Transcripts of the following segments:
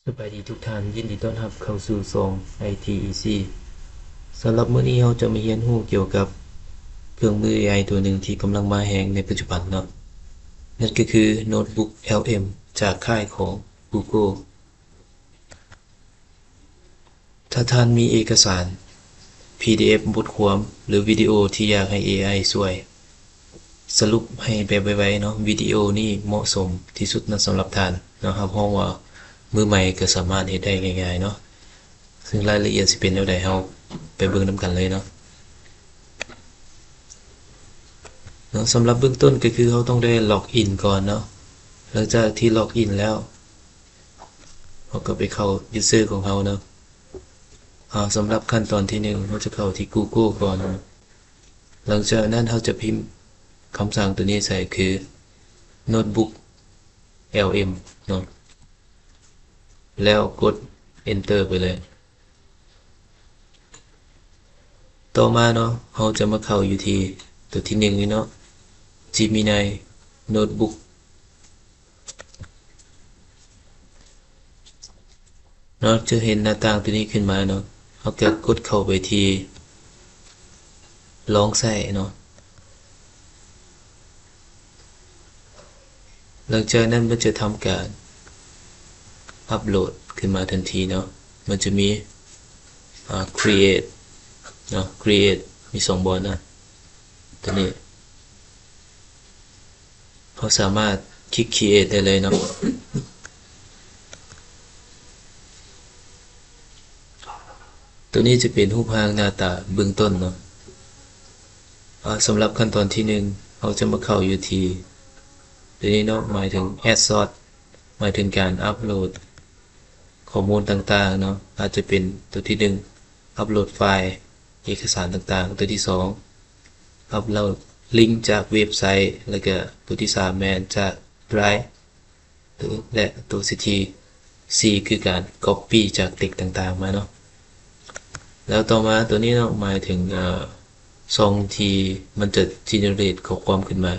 ສະບາຍດີທຸກທ່ານ, ຍິນດີຕ້ອນຮັບເຂົ້າສູ່ຊ່ອງ ໄອທີອີຊີ. ສຳລັບມື້ນີ້ເຮົາຈະມາຮຽນຮູ້ກ່ຽວກັບເຄື່ອງມືເອໄອຕົວໜຶ່ງທີ່ກຳລັງມາແຮງໃນປັດຈຸບັນເນາະ, ນັ້ນກໍຄືໂນ້ດບຸກແອລເອັມ ຈາກຄ້າຍຂອງ Google. ຖ້າທ່ານມີເອກະສານ ພີດີເອັຟ ບົດຄວາມ ຫຼື ວິດີໂອທີ່ຢາກໃຫ້ເອໄອຊ່ວຍສະຫຼຸບໃຫ້ແບບໄວໆເນາະ, ວິດີໂອນີ້ເໝາະສົມທີ່ສຸດນະສຳລັບທ່ານເນາະ. ຮັບຮອງວ່າມືໃໝ່ກໍສາມາດເຮັດໄດ້ງ່າຍໆເນາະ, ເຊິ່ງລາຍລະອຽດຊິເປັນແນວໃດ ເຮົາໄປເບິ່ງນຳກັນເລີຍເນາະ. ເນາະ, ສຳລັບເບື້ອງຕົ້ນກໍຄືເຮົາຕ້ອງໄດ້ລັອກອິນກ່ອນເນາະ. ຫຼັງຈາກທີ່ລັອກອິນແລ້ວ ເຮົາກໍໄປເຂົ້າ user ຂອງເຮົາເນາະ. ເອົາ ສຳລັບຂັ້ນຕອນທີໜຶ່ງ ເຮົາຈະເຂົ້າທີ່ Google ກ່ອນ. ຫຼັງຈາກນັ້ນເຮົາຈະພິມຄຳສັ່ງຕົວນີ້ໃສ່ ຄື Notebook ແອລເອັມ ເນາະ ແລ້ວກົດ Enter ໄປເລີຍ. ຕໍ່ມາເນາະ ເຮົາຈະມາເຂົ້າຢູ່ທີ່ຕົວທີໜຶ່ງນີ້ເນາະ Gemini Notebook ເນາະ, ຈະເຫັນໜ້າຕ່າງຕົວນີ້ຂຶ້ນມາເນາະ. ເຮົາກໍກົດເຂົ້າໄປທີ່ລອງໃຊ້ເນາະ. ຫຼັງຈາກນັ້ນມັນຈະທຳການອັບໂຫຼດຂຶ້ນມາທັນທີເນາະ. ມັນຈະມີ ອ່າ create ເນາະ, create ມີສອງບ່ອນນະ. ຕົວນີ້ເຮົາສາມາດຄລິກ create ໄດ້ເລີຍເນາະ. ຕົວນີ້ຈະເປັນຮູບຮ່າງໜ້າຕາເບື້ອງຕົ້ນເນາະ. ອາ ສຳລັບຂັ້ນຕອນທີໜຶ່ງ ເຮົາຈະມາເຂົ້າຢູ່ທີ່ຕົວນີ້ເນາະ, ໝາຍເຖິງ add source ໝາຍເຖິງການອັບໂຫຼດຂໍ້ມູນຕ່າງໆເນາະ, ອາດຈະເປັນຕົວທີໜຶ່ງ ອັບໂຫຼດໄຟລ໌ເອກະສານຕ່າງໆ, ຕົວທີສອງ ອັບໂຫຼດລິງຈາກເວັບໄຊ, ແລ້ວກະຕົວທີສາມແມ່ນຈາກ Drive ແລະ ຕົວທີສີ່ຄືການ copy ຈາກ text ຕ່າງໆມາເນາະ. ແລ້ວຕໍ່ມາຕົວນີ້ເນາະ ໝາຍເຖິງ ເອີ ຊ່ອງທີ່ມັນຈະ generate ຂໍ້ຄວາມຂຶ້ນມາ,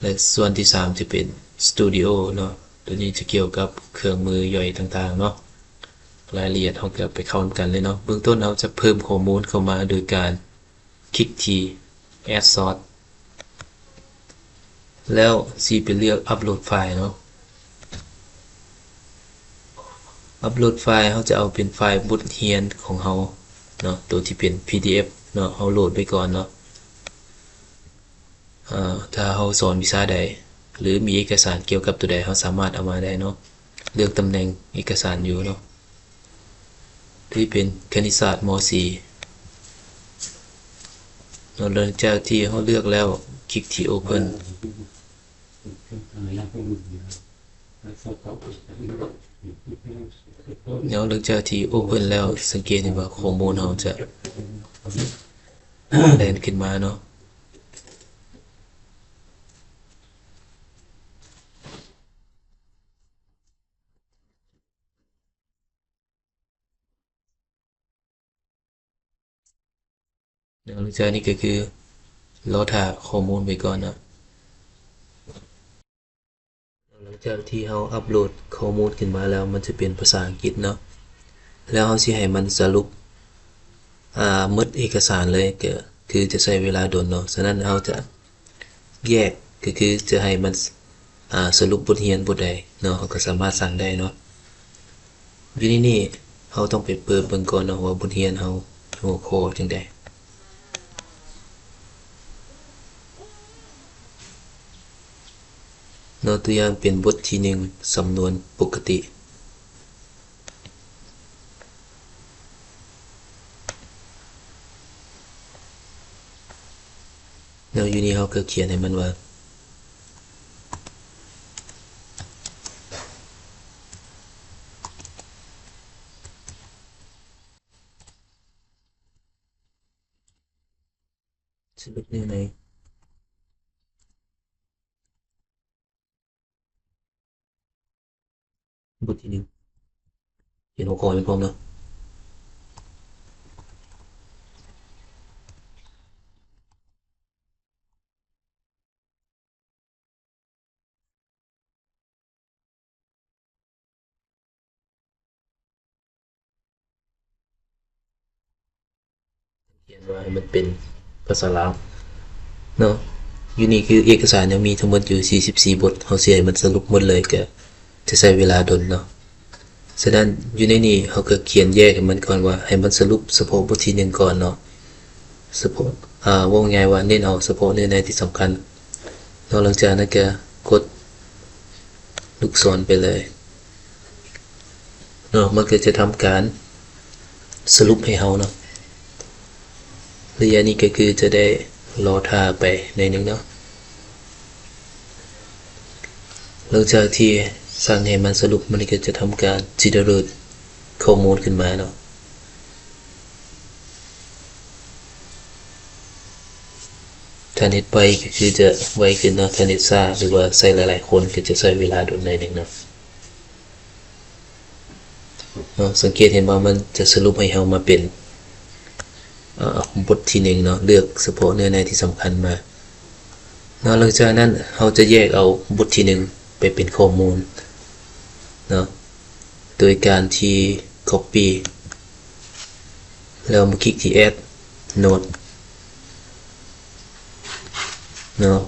ແລະ ສ່ວນທີສາມຈະເປັນ Studio ເນາະ, ຕົວນີ້ຈະກ່ຽວກັບເຄື່ອງມືຍ່ອຍຕ່າງໆເນາະ. ລາຍລະອຽດເຮົາກໍໄປເຂົ້ານຳກັນເລີຍເນາະ. ເບື້ອງຕົ້ນເຮົາຈະເພີ່ມຂໍ້ມູນເຂົ້າມາໂດຍການ ຄລິກທີ່ Add Source ແລ້ວຊິໄປເລືອກອັບໂຫຼດໄຟລ໌ເນາະ. ອັບໂຫຼດໄຟລ໌ ເຮົາຈະເອົາເປັນໄຟລ໌ບົດຮຽນຂອງເຮົາເນາະ, ໂຕທີ່ເປັນ PDF ເນາະ, ເຮົາໂຫຼດໄວ້ກ່ອນເນາະ. ເອີ ຖ້າເຮົາສອນວິຊາໃດ ຫຼື ມີເອກະສານກ່ຽວກັບໂຕໃດ ເຮົາສາມາດເອົາມາໄດ້ເນາະ. ເລືອກຕຳແໜ່ງເອກະສານຢູ່ເນາະ. ທີ່ເປັນຄະນິດສາດ ມໍສີ່ ເນາະ. ຫຼັງຈາກທີ່ເຮົາເລືອກແລ້ວ ຄລິກທີ່ Open ເນາະ. ຫຼັງຈາກທີ່ Open ແລ້ວ ສັງເກດເຫັນວ່າຂໍ້ມູນເຮົາຈະແລ່ນຂຶ້ນມາເນາະ. ແລ້ວຫຼັງຈາກນີ້ກໍຄືລໍຖ້າຂໍ້ມູນໄວ້ກ່ອນເນາະ. ຫຼັງຈາກທີ່ເຮົາອັບໂຫຼດຂໍ້ມູນຂຶ້ນມາແລ້ວ ມັນຈະເປັນພາສາອັງກິດເນາະ, ແລ້ວເຮົາຊິໃຫ້ມັນສະຫຼຸບ ອ່າ ໝົດເອກະສານເລີຍ ກໍຄືຈະໃຊ້ເວລາດົນເນາະ. ສະນັ້ນເຮົາຈະ ແຍກ ກໍຄືຈະໃຫ້ມັນ ອ່າ ສະຫຼຸບບົດຮຽນບົດໃດເນາະ, ເຮົາກໍສາມາດສັ່ງໄດ້ເນາະ. ຢູ່ໃນນີ້ເຮົາຕ້ອງໄປເປີດເບິ່ງກ່ອນເນາະ ວ່າບົດຮຽນເຮົາຫົວຂໍ້ຈັ່ງໃດເນາະ. ຕົວຢ່າງເປັນບົດທີໜຶ່ງ ສຳນວນປົກກະຕິ. ແລ້ວຢູ່ນີ້ເຮົາກໍຂຽນໃຫ້ມັນວ່າ ສະຫຼຸບແນວໃດ? ບົດທີໜຶ່ງ ຂຽນຫົວຂໍ້ໃຫ້ມັນພ້ອມເນາະ. ແ ຂຽນວ່າໃຫ້ມັນເປັນພາສາລາວເນາະ. ຢູ່ນີ້ຄືເອກະສານຍັງມີທັງໝົດຢູ່ສີ່ສິບສີ່ບົດ, ເຮົາຊິໃຫ້ມັນສະຫຼຸບໝົດເລີຍກະຈະໃຊ້ເວລາດົນເນາະ. ສະນັ້ນຢູ່ໃນນີ້ເຮົາກະຂຽນແຍກໃຫ້ມັນກ່ອນວ່າ ໃຫ້ມັນສະຫຼຸບສະເພາະບົດທີໜຶ່ງກ່ອນເນາະ, ສະເພາະ ອາ ເວົ້າງ່າຍວ່າເນັ້ນເອົາສະເພາະເນື້ອໃນທີ່ສຳຄັນເນາະ. ຫຼັງຈາກນັ້ນກະກົດລູກສອນໄປເລີຍ ເນາະ, ມັນກໍຈະທຳການສະຫຼຸບໃຫ້ເຮົາເນາະ. ໄລຍະນີ້ກໍຄືຈະໄດ້ລໍຖ້າໄປໜ້ອຍໜຶ່ງເນາະ. ຫຼັງຈາກທີ່ສັ່ງໃຫ້ມັນສະຫຼຸບ, ມັນກໍຈະທຳການເຈເນເຣດຂໍ້ມູນຂຶ້ນມາເນາະ. ຖ້າເນັດໄວກໍຄືຈະໄວຂຶ້ນເນາະ, ຖ້າເນັດຊ້າ ຫຼືວ່າໃຊ້ຫຼາຍໆຄົນກໍຈະໃຊ້ເວລາດົນໜ້ອຍໜຶ່ງເນາະ. ເນາະ ສັງເກດເຫັນວ່າມັນຈະສະຫຼຸບໃຫ້ເຮົາມາເປັນ ເອີ ບົດທີໜຶ່ງເນາະ, ເລືອກສະເພາະເນື້ອໃນທີ່ສຳຄັນມາເນາະ. ຫຼັງຈາກນັ້ນເຮົາຈະແຍກເອົາບົດທີໜຶ່ງໄປເປັນຂໍ້ມູນເນາະ ໂດຍການທີ່ກັອບປີ້ ແລ້ວມາຄລິກທີ່ແອັດໂນ້ດເນາະ,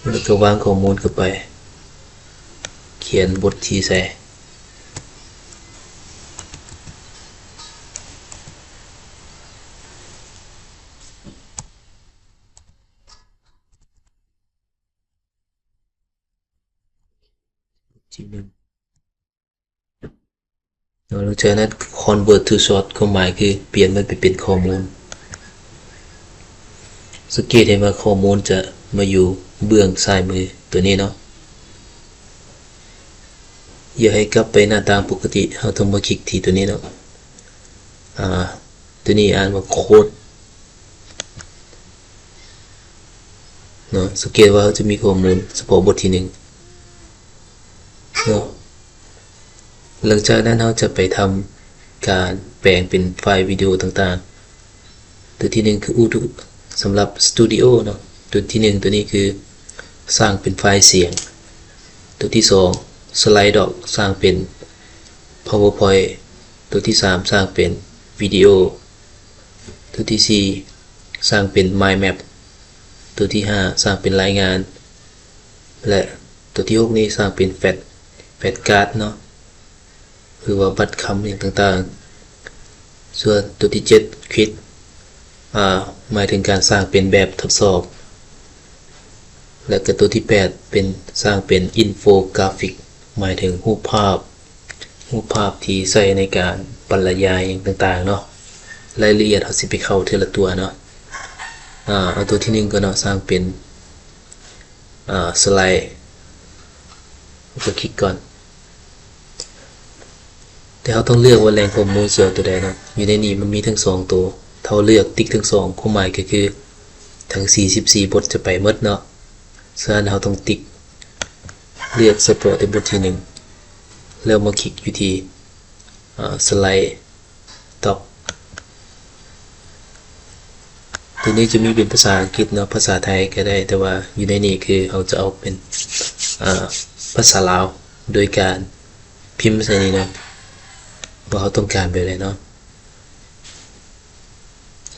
ແລ້ວກໍວາງຂໍ້ມູນເຂົ້າໄປ, ຂຽນບົດທີໃສ່. ທີໜຶ່ງ ແລ້ວຈາກນັ້ນ convert to short ຄວາມໝາຍຄືປ່ຽນມັນໄປເປັນຂໍ້ມູນ. ສັງເກດເຫັນວ່າຂໍ້ມູນຈະມາຢູ່ເບື້ອງຊ້າຍມືຕົວນີ້ເນາະ. ຢາກໃຫ້ກັບໄປໜ້າຕ່າງປົກກະຕິ ເຮົາຕ້ອງມາຄລິກທີ່ຕົວນີ້ເນາະ. ອາ ຕົວນີ້ອ່ານວ່າໂຄດເນາະ. ສັງເກດວ່າເຮົາຈະມີຂໍ້ມູນສະເພາະບົດທີໜຶ່ງເນາະ. ຫຼັງຈາກນັ້ນເຮົາຈະໄປທຳການແປງເປັນໄຟລ໌ວິດີໂອຕ່າງໆ. ຕົວທີໜຶ່ງຄື Auto ສຳລັບ Studio ເນາະ. ຕົວທີໜຶ່ງຕົວນີ້ຄືສ້າງເປັນໄຟລ໌ສຽງ. ຕົວທີສອງ Slide Doc ສ້າງເປັນ PowerPoint. ຕົວທີສາມສ້າງເປັນວິດີໂອ. ຕົວທີສີ່ສ້າງເປັນ Mind Map. ຕົວທີຫ້າສ້າງເປັນລາຍງານ ແລະ ຕົວທີຫົກນີ້ສ້າງເປັນ Flash Flashcard ເນາະ ຫຼືວ່າບັດຄຳຫຍັງຕ່າງໆ. ສ່ວນຕົວທີເຈັດ Quiz ອາ ໝາຍເຖິງການສ້າງເປັນແບບທົດສອບ ແລະ ກໍຕົວທີແປດເປັນ ສ້າງເປັນ Infographic ໝາຍເຖິງຮູບພາບ ຮູບພາບທີ່ໃຊ້ໃນການບັນລະຍາຍຫຍັງຕ່າງໆເນາະ. ລາຍລະອຽດເຮົາຊິໄປເຂົ້າເທື່ອລະຕົວເນາະ. ອາ ເອົາຕົວທີໜຶ່ງກ່ອນເນາະ, ສ້າງເປັນ ອາ ສະໄລ. ເຮົາກໍຄລິກກ່ອນ. ແຕ່ເຮົາຕ້ອງເລືອກວ່າແຫຼ່ງຂໍ້ມູນຊິເອົາຕົວໃດເນາະ. ຢູ່ໃນນີ້ມັນມີທັງສອງໂຕ. ຖ້າເຮົາເລືອກຕິກທັງສອງ, ຄວາມໝາຍກໍຄືທັງສີ່ສິບສີ່ບົດຈະໄປໝົດເນາະ. ສະນັ້ນເຮົາຕ້ອງຕິກ ເລືອກສະເພາະແຕ່ບົດທີໜຶ່ງ ແລ້ວມາຄລິກຢູ່ທີ່ ອາ Slide Doc. ຕົວນີ້ຈະມີເປັນພາສາອັງກິດເນາະ, ພາສາໄທກໍໄດ້, ແຕ່ວ່າຢູ່ໃນນີ້ຄືເຮົາຈະເອົາເປັນ ອາ ພາສາລາວ ໂດຍການພິມໃສ່ນີ້ເນາະ ວ່າເຮົາຕ້ອງການແບບໃດເນາະ.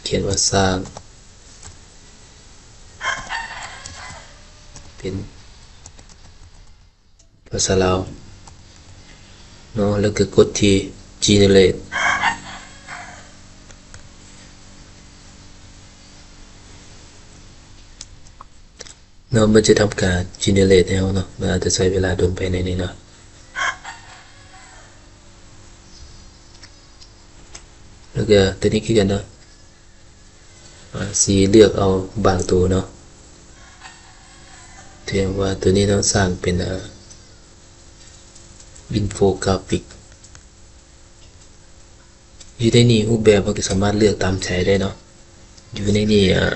ຂຽນວ່າສ້າງ ເປັນພາສາລາວເນາະ, ແລ້ວກໍກົດທີ່ Generate ເນາະ, ມັນຈະທຳການ Generate ໃຫ້ເຮົາເນາະ, ມັນອາດຈະໃຊ້ເວລາດົນໄປໜ້ອຍໜຶ່ງເນາະ. ແລ້ວກໍຕົວນີ້ຄືກັນເນາະ, ອາ ຊິເລືອກເອົາບາງໂຕເນາະ, ຖືວ່າຕົວນີ້ເນາະ ສ້າງເປັນ ອາ Infographic. ຢູ່ໃນນີ້ຮູບແບບເຮົາກໍສາມາດເລືອກຕາມໃຈໄດ້ເນາະ. ຢູ່ໃນນີ້ ອາ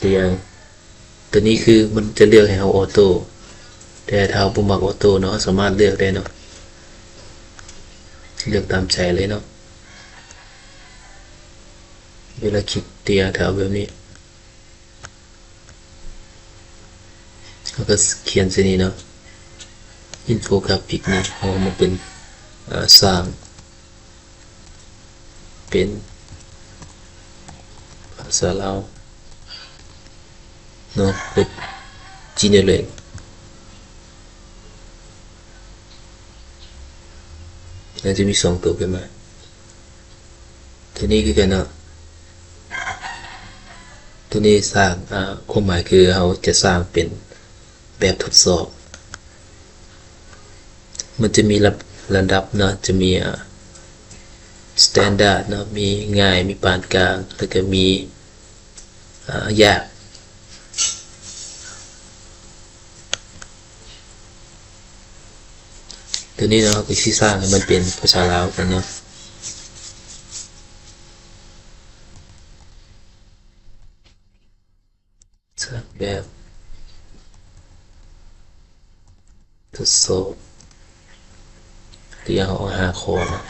ຕົວຢ່າງ ຕົວນີ້ຄືມັນຈະເລືອກໃຫ້ເຮົາອອໂຕ້, ແຕ່ຖ້າເຮົາບໍ່ມັກອອໂຕ້ເນາະ ເຮົາສາມາດເລືອກໄດ້ເນາະ, ເລືອກຕາມໃຈເລີຍເນາະ. ເວລາຄລິກເຕີຍ ຖ້າເອົາແບບນີ້ ເຮົາກໍຂຽນໃສ່ນີ້ເນາະ, Infographic ນີ້ເຮົາມາເປັນ ເອີ ສ້າງເປັນ ສາລາວເນາະ ກົດ Generate ແລ້ວຈະມີສອງໂຕຂຶ້ນມາ. ໂຕນີ້ຄືກັນເນາະ ໂຕນີ້ສ້າງ ອາ ຄວາມໝາຍຄືເຮົາຈະສ້າງເປັນແບບທົດສອບ. ມັນຈະມີລະ ລະດັບເນາະ ຈະມີ ອາ Standard ເນາະ ມີງ່າຍ ມີປານກາງ ແລ້ວກໍມີ ອາ ຍາກ. ໂຕນີ້ເນາະ ເຮົາກໍຊິສ້າງໃຫ້ມັນເປັນພາສາລາວກັນເນາະ. ສ້າງແບບທົດສອບ ຕົວຢ່າງເຮົາເອົາຫ້າຂໍ້ເນາະ.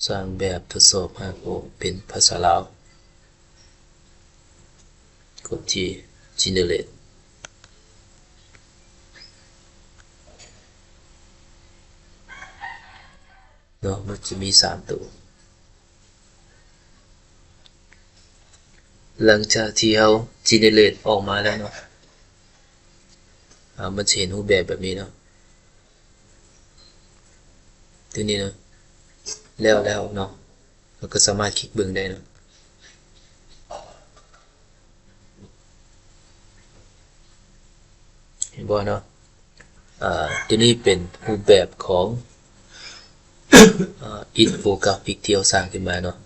ສ້າງແບບທົດສອບໃຫ້ເປັນພາສາລາວ ກົດທີ່ Generate ເນາະ ມັນຈະມີສາມໂຕ. ຫຼັງຈາກທີ່ເຮົາ Generate ອອກມາແລ້ວເນາະ ອາ ມັນຈະເຫັນຮູບແບບແບບນີ້ເນາະ ຕົວນີ້ເນາະ ແລ້ວແລ້ວເນາະ ເຮົາກໍສາມາດຄລິກເບິ່ງໄດ້ເນາະ ເຫັນບໍ່ເນາະ. ອາ ຕົວນີ້ເປັນຮູບແບບຂອງ ອາ ອິນໂຟກຣາຟິກທີ່ເຮົາສ້າງຂຶ້ນມາເນາະ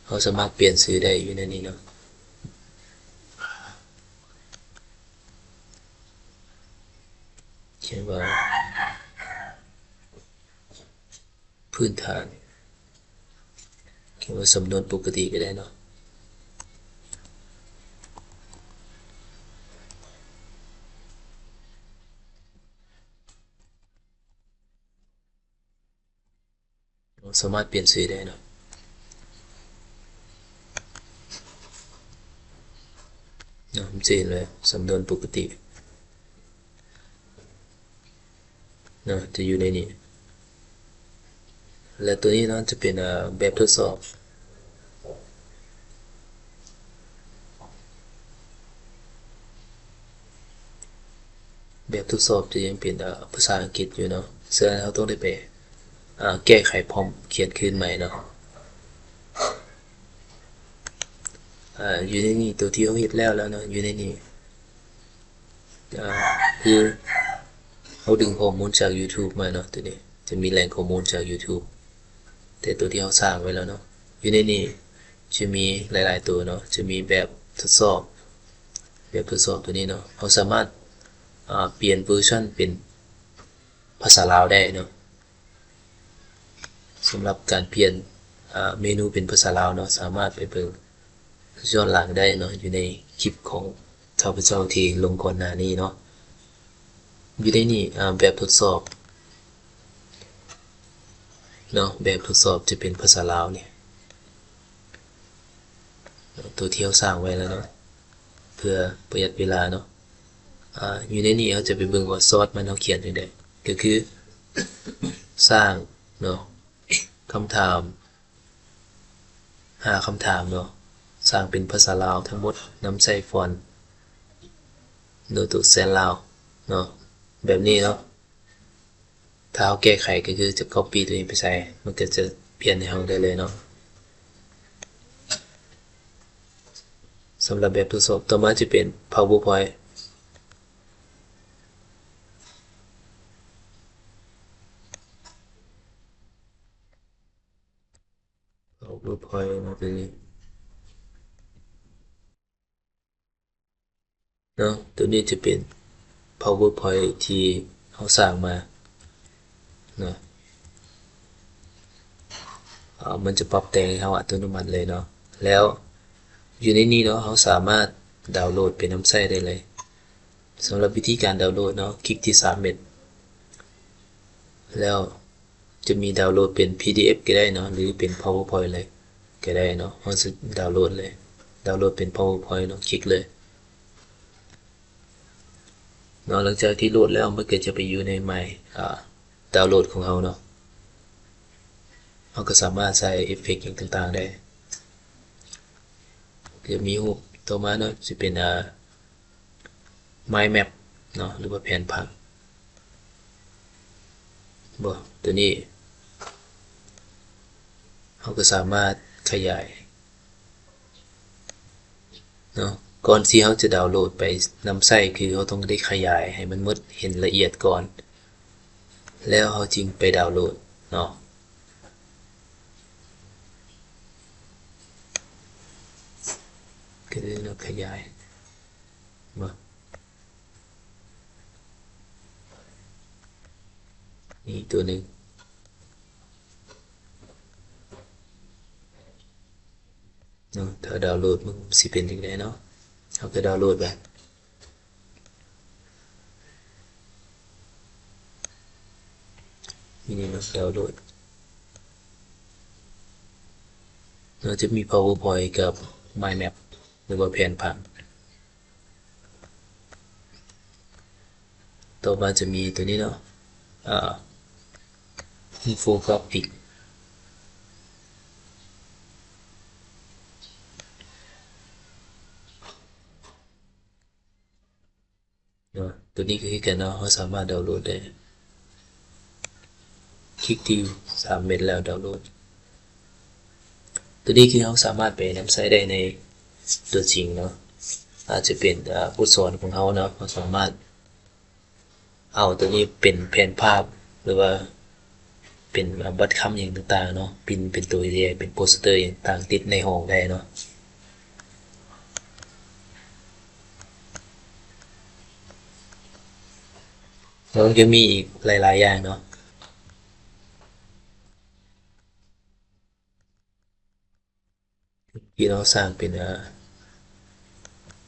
ເຮົາສາມາດປ່ຽນຊື່ໄດ້ຢູ່ໃນນີ້ເນາະ ຂຽນວ່າ ພື້ນຖານ ຂຽນວ່າສຳນວນປົກກະຕິກໍໄດ້ເນາະ ສາມາດປ່ຽນຊື່ໄດ້ເນາະ ເນາະ ມັນຈະເຫັນເລີຍ ສຳນວນປົກກະຕິ ເນາະ ຈະຢູ່ໃນນີ້ ແລະ ຕົວນີ້ເນາະ ຈະເປັນ ເອີ ແບບທົດສອບ ແບບທົດສອບຈະຍັງເປັນ ເອີ ພາສາອັງກິດຢູ່ເນາະ ສະນັ້ນເຮົາຕ້ອງໄດ້ໄປ ເອີ ແກ້ໄຂພຣອມຂຽນຄືນໃໝ່ເນາະ. ອາ ຢູ່ໃນນີ້ ຕົວທີ່ເຮົາເຮັດແລ້ວແລ້ວເນາະ ຢູ່ໃນນີ້ ອາ ຄືເຮົາດຶງຂໍ້ມູນຈາກ YouTube ມາເນາະ ຕົວນີ້ຈະມີແຫຼ່ງຂໍ້ມູນຈາກ YouTube ແຕ່ຕົວທີ່ເຮົາສ້າງໄວ້ແລ້ວເນາະ ຢູ່ໃນນີ້ຈະມີຫຼາຍໆຕົວເນາະ ຈະມີແບບທົດສອບ ແບບທົດສອບຕົວນີ້ເນາະ ເຮົາສາມາດ ອາ ປ່ຽນເວີຊັນເປັນພາສາລາວໄດ້ເນາະ. ສຳລັບການປ່ຽນ ອາ ເມນູເປັນພາສາລາວເນາະ ສາມາດໄປເບິ່ງຍ້ອນຫຼັງໄດ້ເນາະ ຢູ່ໃນຄລິບຂອງຂ້າພະເຈົ້າທີ່ລົງກ່ອນໜ້ານີ້ເນາະ. ຢູ່ໃນນີ້ ອາ ແບບທົດສອບເນາະ ແບບທົດສອບຈະເປັນພາສາລາວນີ້ ຕົວທີ່ເຮົາສ້າງໄວ້ແລ້ວເນາະ ເພື່ອປະຢັດເວລາເນາະ. ອາ ຢູ່ໃນນີ້ເຮົາຈະໄປເບິ່ງວ່າຊອດມັນເຮົາຂຽນຈັ່ງໃດ ກໍຄືສ້າງເນາະ ຄຳຖາມ ຫ້າຄຳຖາມເນາະ ສ້າງເປັນພາສາລາວທັງໝົດ ນຳໃຊ້ຟອນໂນໂຕແຊນລາວເນາະ ແບບນີ້ເນາະ. ຖ້າເຮົາແກ້ໄຂກໍຄືຈະກັອບປີ້ຕົວນີ້ໄປໃສ່ ມັນກໍຈະປ່ຽນໃຫ້ເຮົາໄດ້ເລີຍເນາະ. ສຳລັບແບບທົດສອບ ຕໍ່ມາຈະເປັນພາວເວີພອຍ ພາວເວີພອຍເນາະ ຕົວນີ້ເນາະ ຕົວນີ້ຈະເປັນພາວເວີພອຍທີ່ເຮົາສ້າງມາເນາະ. ອາ ມັນຈະປັບແຕ່ງໃຫ້ເຮົາອັດຕະໂນມັດເລີຍເນາະ. ແລ້ວຢູ່ໃນນີ້ເນາະ ເຮົາສາມາດດາວໂຫຼດໄປນຳໃຊ້ໄດ້ເລີຍ. ສຳລັບວິທີການດາວໂຫຼດເນາະ ຄລິກທີ່ສາມເມັດ ແລ້ວຈະມີດາວໂຫຼດເປັນ ພີດີເອັຟ ກໍໄດ້ເນາະ ຫຼືເປັນພາວເວີພອຍເລີຍກໍໄດ້ເນາະ. ເຮົາຊິດາວໂຫຼດເລີຍ ດາວໂຫຼດເປັນ PowerPoint ເນາະ ຄລິກເລີຍເນາະ. ຫຼັງຈາກທີ່ໂຫຼດແລ້ວ ມັນກໍຈະໄປຢູ່ໃນ My ອາ ດາວໂຫຼດຂອງເຮົາເນາະ. ເຮົາກໍສາມາດໃສ່ເອຟເຟັກຫຍັງຕ່າງໆໄດ້. ຈະມີຮູບຕໍ່ມາເນາະ ຊິເປັນ ອາ Mind Map ເນາະ ຫຼືວ່າແຜນຜັງ. ບໍ່ ຕົວນີ້ເຮົາກໍສາມາດຂະຫຍາຍເນາະ. ກ່ອນທີ່ເຮົາຈະດາວໂຫຼດໄປນຳໃຊ້ ຄືເຮົາຕ້ອງໄດ້ຂະຫຍາຍໃຫ້ມັນໝົດ ເຫັນລະອຽດກ່ອນ ແລ້ວເຮົາຈຶ່ງໄປດາວໂຫຼດເນາະ. ກໍໄດ້ເນາະ ຂະຫຍາຍມາ ນີ້ຕົວໜຶ່ງເນາະ. ຖ້າດາວໂຫຼດມັນຊິເປັນຈັ່ງໃດເນາະ. ເຮົາກໍດາວໂຫຼດໄປ ນີ້ເນາະ ດາວໂຫຼດເນາະ. ຈະມີ PowerPoint ກັບ Mind Map ຫຼືວ່າແຜນຜັງ. ຕໍ່ມາຈະມີຕົວນີ້ເນາະ ອາ Infographic ເນາະ. ຕົວນີ້ກໍຄືກັນເນາະ ເຮົາສາມາດດາວໂຫຼດໄດ້ ຄລິກທີ່ສາມເມັດແລ້ວດາວໂຫຼດ. ຕົວນີ້ຄືເຮົາສາມາດໄປນຳໃຊ້ໄດ້ໃນຕົວຈິງເນາະ ອາດຈະເປັນ ອາ ບົດສອນຂອງເຮົາເນາະ ເຮົາສາມາດເອົາຕົວນີ້ເປັນແຜນພາບ ຫຼືວ່າເປັນ ອາ ບັດຄຳຫຍັງຕ່າງໆເນາະ ປິ່ນເປັນຕົວໃຫຍ່ ເປັນໂປສເຕີຫຍັງຕ່າງຕິດໃນຫ້ອງໄດ້ເນາະ. ແລ້ວຍັງມີອີກຫຼາຍໆຢ່າງເນາະ ທີ່ເຮົາສ້າງເປັນ ອາ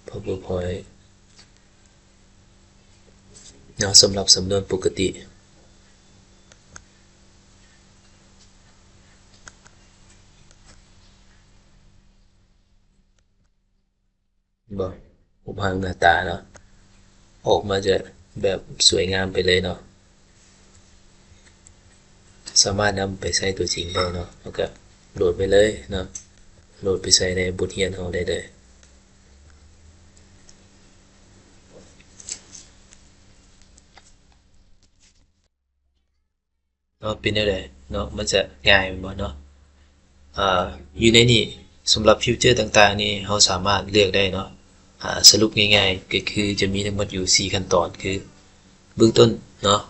PowerPoint ເນາະ ສຳລັບສຳນວນປົກກະຕິ. ບໍ່ ຮູບຮ່າງໜ້າຕາເນາະ ອອກມາຈະແບບສວຍງາມໄປເລີຍເນາະ. ສາມາດນຳໄປໃຊ້ຕົວຈິງໄດ້ເນາະ ເຮົາກໍໂຫຼດໄປເລີຍເນາະ ໂຫຼດໄປໃສ່ໃນບົດຮຽນເຮົາໄດ້ເລີຍເນາະ. ເປັນແນວໃດເນາະ ມັນຈະງ່າຍແມ່ນບໍ່ເນາະ? ອາ ຢູ່ໃນນີ້ ສຳລັບຟີເຈີຕ່າງໆນີ້ ເຮົາສາມາດເລືອກໄດ້ເນາະ. ອາ ສະຫຼຸບງ່າຍໆ ກໍຄືຈະມີທັງໝົດຢູ່ສີ່ຂັ້ນຕອນ ຄືເບື້ອງຕົ້ນເນາະ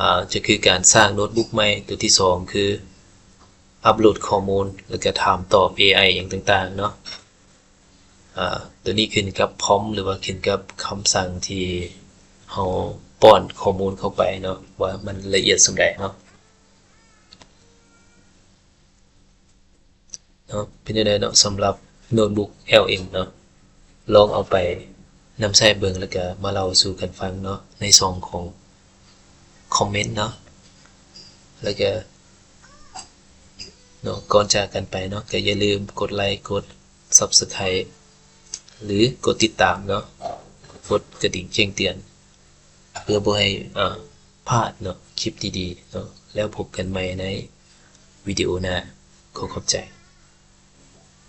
ອາ ຈະຄືການສ້າງໂນດບຸກໃໝ່, ຕົວທີສອງຄືອັບໂຫຼດຂໍ້ມູນ ແລ້ວກໍຖາມຕອບເອໄອຫຍັງຕ່າງໆເນາະ. ອາ ຕົວນີ້ຂຶ້ນກັບ prompt ຫຼືວ່າຂຶ້ນກັບຄຳສັ່ງທີ່ເຮົາປ້ອນຂໍ້ມູນເຂົ້າໄປເນາະ ວ່າມັນລະອຽດສ່ຳໃດເນາະ. ເນາະ ເປັນຈັ່ງໃດເນາະ ສຳລັບໂນດບຸກ ແອລເອັມ ເນາະ ລອງເອົາໄປນຳໃຊ້ເບິ່ງ ແລ້ວກະມາເລົ່າສູ່ກັນຟັງເນາະ ໃນຊ່ອງຂອງຄອມເມັນເນາະ. ແລ້ວກະເນາະ ກ່ອນຈາກກັນໄປເນາະ ກະຢ່າລືມກົດໄລ ກົດ Subscribe ຫຼື ກົດຕິດຕາມເນາະ ກົດກະດິ່ງແຈ້ງເຕືອນ ເພື່ອບໍ່ໃຫ້ ເອີ ພາດເນາະ ຄລິບດີໆເນາະ. ແລ້ວພົບກັນໃໝ່ໃນວິດີໂອໜ້າ. ຂໍຂອບໃຈ.